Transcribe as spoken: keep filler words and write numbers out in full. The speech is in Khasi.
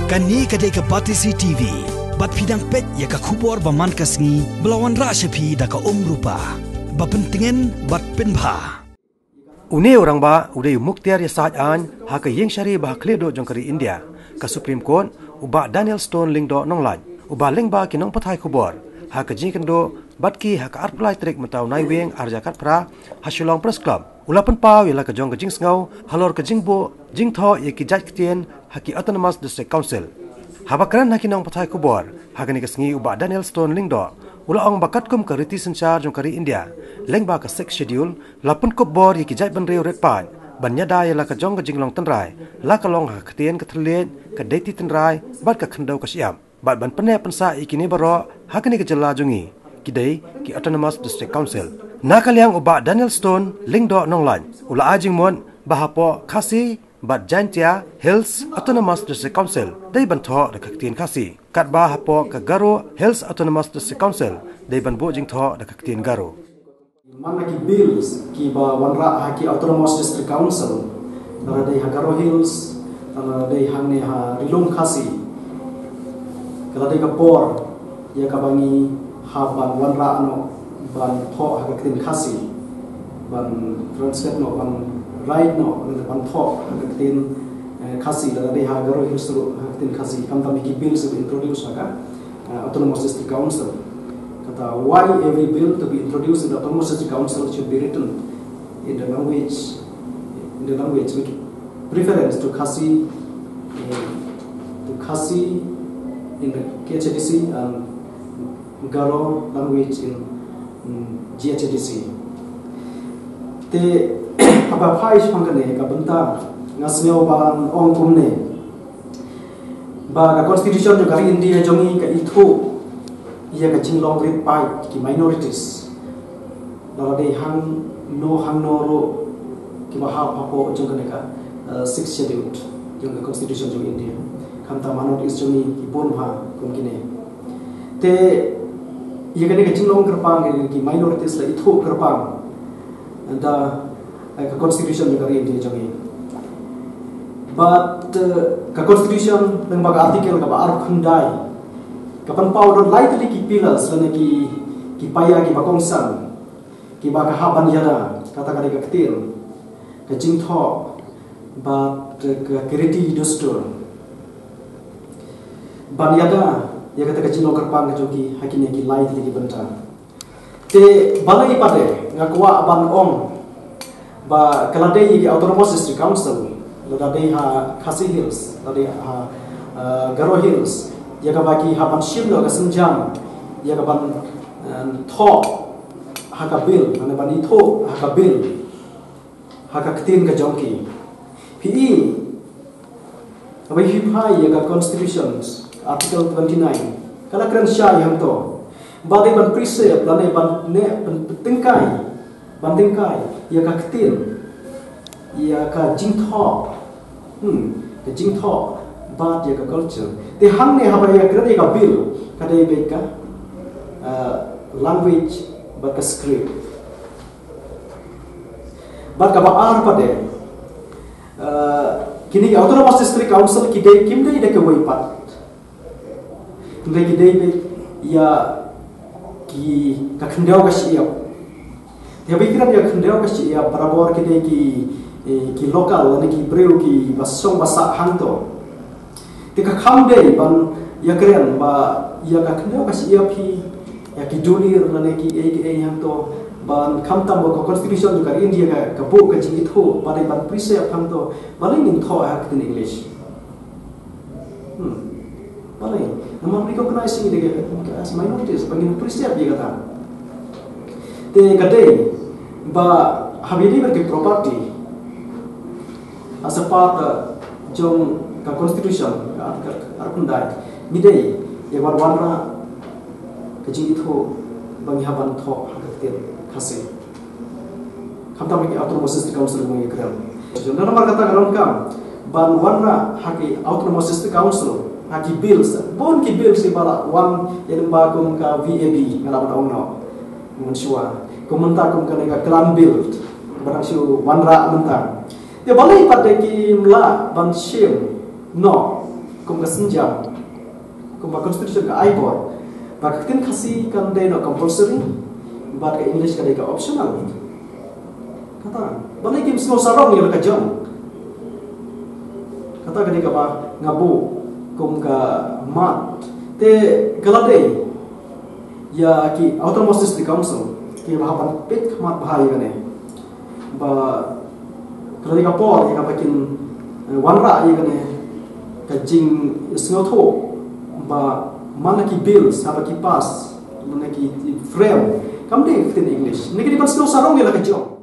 Kane ka dei ka Batesi T V. Bad phi dang peit ïa ka khubor ba man ka sngi ba la wanrah sha phi da ka Umrupa. Ba pyntngen bad pynbha. Une u rangbah u dei u muktiar ïasaid aiñ ha ka ïing shari ba ha khlieh duh jong ka ri India, ka Supreme Court, u Bah Daniel Stone Lyngdoh Nonglait, uba lyngba ki nongpathai khubor ha ka jingkynduh bad ki ha ka arphew lai tarik mynta u Naiwieng arhajar khatphra ha Shillong Press Club, u la pynpaw ïa la ka jong ka jingsngew halor ka jingbuh jingthoh ïa ki jait ktien ha ki Autonomous District Council. Haba kren ha ki nongpathai khubor ha kane ka sngi, u Bah Daniel Stone Lyngdoh u la ong ba katkum ka riti synshar jong ka ri India lyngba ka Sixth Schedule, la pynkup bor ïa ki jaitbynriew rit paid ban ïada ïa la ka jong ka jinglong tynrai, la ka long ha ka ktien ka thylliej, ka deiti tynrai bad ka khyndew ka shyiap, bad ban pynneh pynsah ïa kine baroh ha kane ka jylla jong ngi, ki dei ki Autonomous District Council. Na ka liang u Bah Daniel Stone Lyngdoh Nonglait u la ai jingmut ba hapoh Khasi bad Jaintia Hills Autonomous District Council dei ban thoh da ka ktien Khasi, katba hapoh ka Garo Hills Autonomous District Council dei ban buh jingthoh da ka ktien Garo. Man la ki bills kiba wanrah ha ki Autonomous District Council, lada dei ha Garo Hills, lada dei hangne ha Ri Lum Khasi, ka la dei ka por ïa kaba ngi hap ban wanrah noh ban thoh ha ka ktien Khasi, ban translate noh, ban write noh, lane ban thoh ha ka ktien, eh, Khasi, lada dei ha Garo Hills ruh ha ka ktien Khasi, khamtam ïa ki bills ba introduce ha ka, uh, Autonomous District Council. Kata, why every bill to be introduced in the Autonomous District Council should be written in the language, in the language with preference to Khasi, uh, to Khasi in the K H A D C and Garo language in, mm, G H A D C. Te, haba phai shaphang kane ka bynta, nga sngew ban ong kumne. Ba ka constitution jong ka ri India jong ngi ka ithuh ïa ka jinglong rit paid ki minorities. Lada dei hangno hangno ruh kiba hap hapoh jong kane ka, uh, Sixth Schedule jong ka constitution jong India. Khamtam ha North East jong ngi ki bun bha kum kine. Te ïa kane ka jinglong kyrpang ïa ki minorities la ithuh kyrpang da, eh, ka constitution jong ka ri India jong ngi. Bad, eh, ka constitution lyngba ka article kaba arphew khyndai ka pynpaw don lai tylli ki pillars lane ki, ki paia kiba kongsan kiba ka hap ban ïada, kata ka dei ka ktien, ka jingthoh bad ka, ka riti dustur. Ban ïada ïa kata ka jinglong kyrpang ka jong ki ha kine ki lai tylli ki bynta. Te balei pat de nga kwah ban ong ba ka la dei ïa ki Autonomous District Council, lada dei ha Khasi Hills, lada dei ha, uh, Garo Hills, ïa kaba ki hap ban shim noh ka sienjam ïa ka ban, uh, thoh ha ka bill, lane ban ithuh ha ka bill ha ka ktien ka jong ki. Phi i, haba phi phai ïa ka Constitution, Article twenty-nine, ka la kren shai hangto ba dei ban preserve lane ban neh, ban tyngkai, ban tyngkai ïa ka ktien, ïa ka jingthoh, hmm, ka jingthoh bad ïa ka culture. Te hangne haba ïa kren ïa ka bill, ka dei beit ka, uh, language bad ka script. Bad kaba ar pat de, uh, kine ki Autonomous District Council ki dei, kim dei da kawei pat. Hynrei ki dei beit ïa ki, ka khyndew ka shyiap. Te haba ïa ki dei ïa ka khyndew ka shyiap, barabor ki dei ki, eh, ki local, lane ki briew kiba shong ba sah hangto. Te ka kham dei ban ïa kren ba ïa ka khyndew ka shyiap hi, ïa ki dulir lane kiei kiei hangto, ban khamtam ba ka constitution jong ka India ka, ka buh ka jingithuh ba dei ban preserve hangto, balei ngin thoh ha ka ktien English? Hmm. Balei? Namar recognize ïa ki as minorities, ba ngin preserve ïa kata. Te ka dei ba haba ïadei bad ki property, as a part, uh, jong ka constitution, ka article arphew khyndai, ngi dei ïa ban wanrah ka jingithuh ba ngi hap ban thoh ha ka ktien Khasi. Khamtam ki Autonomous District Council ba ngi kren. Namar kata ka donkam ban wanrah ha ki Autonomous District Council, ha ki bills, bun ki bills kiba la wan ïa, lyngba kum ka V A B, nga la ban ong noh mynshuwa. Kum mynta kum kane ka Clan Bill ba dang shu wanrah mynta. Te balei pat de kim lah ban shim noh Kum ka synjam, kum ka constitution ka ai bor ba ka ktien Khasi kan dei noh compulsory, bad ka English ka dei ka optional. Kata ba lei kim sngewsarong ïa la ka jong. Kata ka dei kaba nga buh kum ka mat. Te ka la dei ïa ki Autonomous District Council kiba hap ban peit khmat bha ïa kane, ba ka la dei ka por ïa kaba kin, eh, wanrah ïa kane ka jingsngewthuh ba man la ki bills haba ki pass, man la ki frame, kam dei ka ktien English. Ne ki dei ban sngewsarong ïa la ka jong.